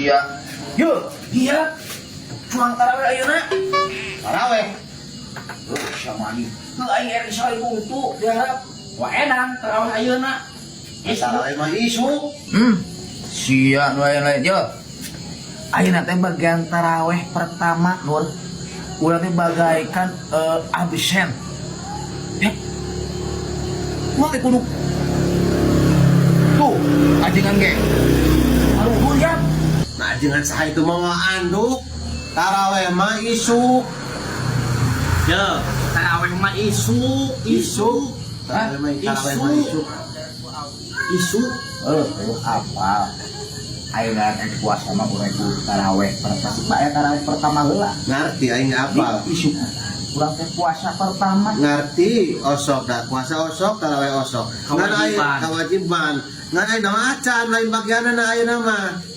Sia. Yo, dia cuang taraweh ayeuna. Taraweh. Oh, sia mani. Heuh, aing erek sekali bungtu diharap. Wah, edan taraweh ayeuna. Taraweh mah isuk. Sia nu lain-lain yo. Ayeuna teh bagian taraweh pertama, Nur. Urang teh bagaikan absen. Ya. Urang teh kudu tuh ajengan ge. Aduh, ya. Nah, jangan saha itu mau anduk. Taraweh mah isuk. Ya, Taraweh mah isuk, isuk. Taraweh mah isuk. Isuk. Eh, apa? Ayeuna teh puasa mah urang kudu taraweh pertama. Pak ya, taraweh pertama heula. Ngerti aing apal. Isuk. Urang teh puasa pertama. Ngerti osok dah puasa osok, taraweh osok. Ngan aing Kewajiban. Kewajiban. Ngan aing nama acan lain bagianna ayeuna mah.